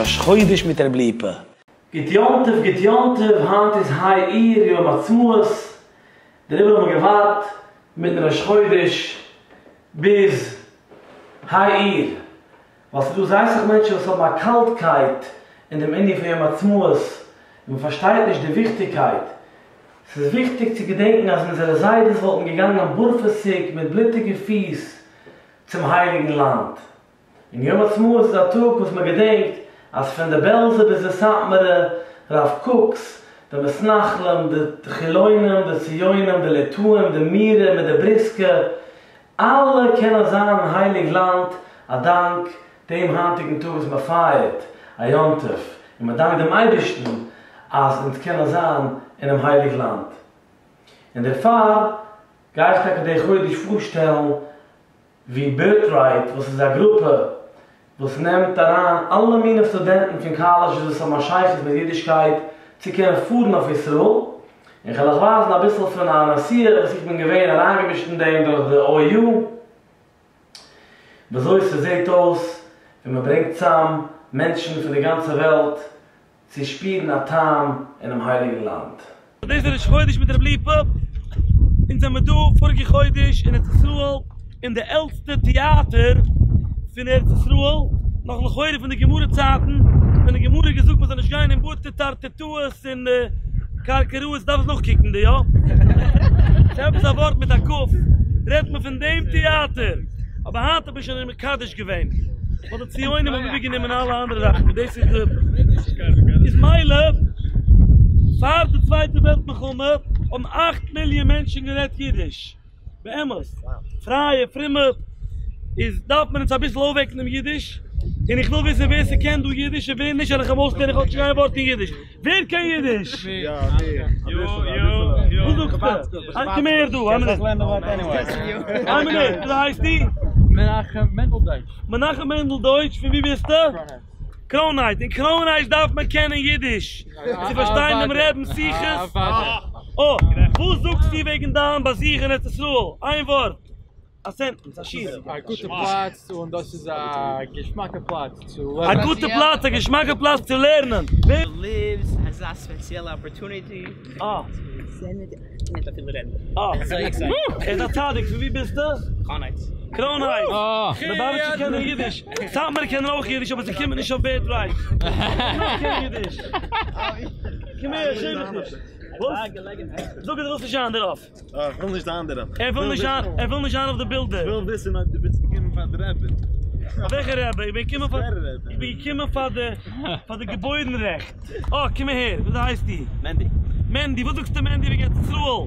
ראש חודש מיט רב ליפא. גוט יום טוב גוט יום טוב, היינט איז ה' אייר יום עצמאות, דעריבער האבן מיר געווארט מיטן ראש חודש ביז ה' אייר, ווייל ס'איז דא זייער אסאך מענטשן וואס האבן א קאלטקייט אין דעם ענין פון יום עצמאות, און מ'פארשטייט נישט די וויכטיגקייט. ס'איז וויכטיג צו געדענקן אז אונזערע זיידעס וואלטן געגאנגען בארפעסיג מיט בלוטיגע פיס צום הייליגן לאנד. און יום עצמאות איז א טאג וואס מען געדענקט אז פון די בעלזע ביז די סאטמארע, רב קוק'ס, די מתנחלים, די חילונים, די ציונים, די ליטאים, די מירע מיט די בריסקע, אלע קענען זיין אין הייליג לאנד א דאנק דעם היינטיגן טאג וואס מען פייערט א יום טוב און מען דאנקט דעם אייבערשטן אז אונז קענען זיין אינעם הייליג לאנד. און דערפאר גיי איך טאקע די חודש פארשטעלן ווי בירטרייט וואס איז א גרופע וואס נעמט אריין אלע מיני סטודענטן פון קאלעזשעס וואס האבן א שייכות מיט אידישקייט צו קענען פארן אויף ישראל, און כ'וועל אייך ווייזן אביסל פון א נסיעה וואס איך בין געווען אריינגעמישט אין דעם דורך די OU, וויאזוי ס'זעט אויס ווען מ'ברענגט צאם מענטשן פון די גאנצע וועלט צו שפירן א טעם אינעם הייליגן לאנד. דאס איז ראש חודש מיט רב ליפא, אונז זעמיר דא פאריגע חודש אין ארץ ישראל אין די עלטסטע טיאטער פון ארץ ישראל, נאך לכאורה פון די גמרא צייטן, ווען די גמרא האט געזאגט מען זאל נישט גיין אין בתי טרטטאות און כרכרות, דארף עס נאכקוקן די יא? ס'איז עפעס א ווארט מיט א כ', רעדט מען פון דעם טיאטער, אבער היינט האט מען שוין מקדש געווען. ווייל די ציונים האבן איבערגענומען אלע אנדערע זאכן, דאס איז די, איז מילא, פאר די צווייטע וועלט מלחמה האבן אכט מיליאן מענטשן גערעדט אידיש, באמת, פרייע, פרומע, איז דארף מען אונז אביסל אויפוועקן דעם אידיש, און איך וויל וויסן ווער ס'קען דא אידיש און ווער נישט, וועל איך אים אויסלערנען כאטש איין ווארט אין אידיש. ווער קען אידיש? וואס זאגסטו? קום אהער דא, איין מינוט. איין מינוט, וויאזוי הייסטו? מנחם מענדל דויטש. מנחם מענדל דויטש, פון ווי ביסטו? קראונהייטס. אין קראונהייטס דארף מען קענען אידיש צו פארשטיין דעם רבינ'ס שיחות. אה, וואס זאגסטו וועגן דיין באזוך אין ארץ ישראל? איין ווארט. א סענטענס, א שורה. א גוטע פלאץ, און דאס איז א געשמאקע פלאץ צו לערנען. א גוטע פלאץ, א געשמאקע פלאץ צו לערנען. ליווס אזא ספעציעלע אפערטוניטי צו זען מיט די אפילו רעדן. אה. ער איז א צדיק. פון ווי ביסטו? קראונהייטס. קראונהייטס. ליובאוויטשער קענען אידיש. סאטמארע קענען אויך אידיש אבער זיי קומען נישט אויף בירטרייט. קען אידיש. קום הער, שעם דיך נישט. וואס? זאג אז דו ווילסט נישט זיין דערויף. איך וויל נישט זיין דערויף. ער וויל נישט זיין, ער וויל נישט זיין אויף די בילדער. איך וויל וויסן אויב דו ביסט געקומען פאר די רבי. פאר וועלכע רבי? איך בין געקומען פאר, איך בין געקומען פאר די, פאר די געבוירן רעכט. אה, קום אהער, וויאזוי הייסטו? מענדי. מענדי, וואס זאגסטו מענדי וועגן ארץ ישראל?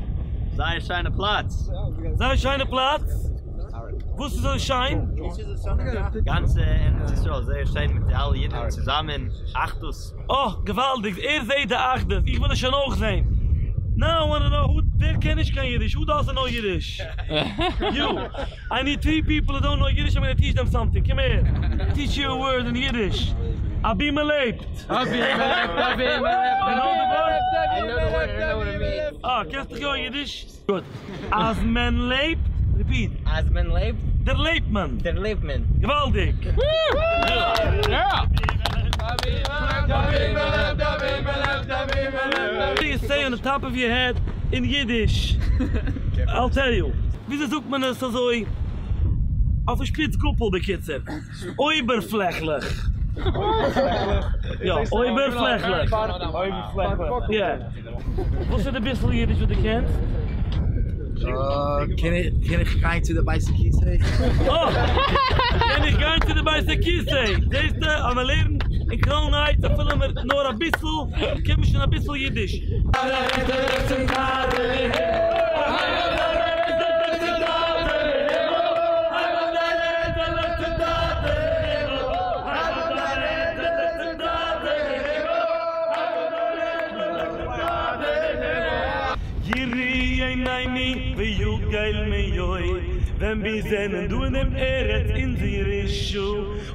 זייער שיינע פלאץ. זייער שיינע פלאץ? וואס איז אזוי שיין? גאנצע ארץ ישראל זייער שיין מיט אלע אידן צוזאמען, אחדות. אה, געוואלדיג, ער זעהט די אחדות, איך וויל עס שוין אויך זעהן. נאו איי וואנט טו נאו הו, ווער קען נישט קיין אידיש? הו דאזענט נאו אידיש? יו. איי ניד טרי פיפל הו דאנט נאו אידיש, איים גאנא טיטש דעם סאמטינג, קום אהער, טיטש יו א ווארד אין אידיש. אבי מען לעבט. אבי מען לעבט, אבי מען לעבט, אבי מען לעבט, אבי מען לעבט. אה, קענסט דאך יא אידיש? גוט. אז מען לעבט, ריפיט. אז מען לעבט. דערלעבט מען. דערלעבט מען. געוואלדיג! יו סעי אן די טאפ אוו יור העד אין אידיש? אייל טעל יו. וויאזוי זאגט מען עס אזוי אויפן שפיץ גאפל בקיצור? אויבערפלעכליך. יא, אויבערפלעכליך. יא. וואס איז די ביסל אידיש וואס דו קענסט? קען איך גיין צו די בית הכסא? קען איך גיין צו די בית הכסא? זעסטו אז מען לערנט אין קראון הייטס אפילו נאר אביסל, קען מען שוין אביסל אידיש. יראו עינינו ויגל מאוד, ווען מיר זענען דא אין דעם ארץ אונזער ירושה,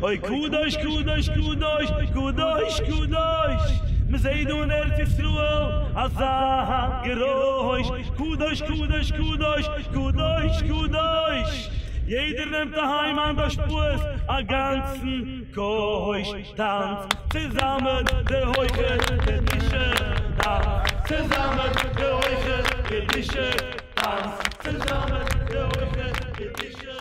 אוי קדוש קדוש קדוש קדוש קדוש, מען זעט דא אין ארץ ישראל אזא גערויש, קדוש קדוש קדוש קדוש קדוש. יעדער נעמט אהיים אן די השפעות א גאנצן קויש. טאנץ צוזאמען די הויכע קדושה, טאנץ צוזאמען די הויכע קדושה, טאנץ צוזאמען די הויכע קדושה.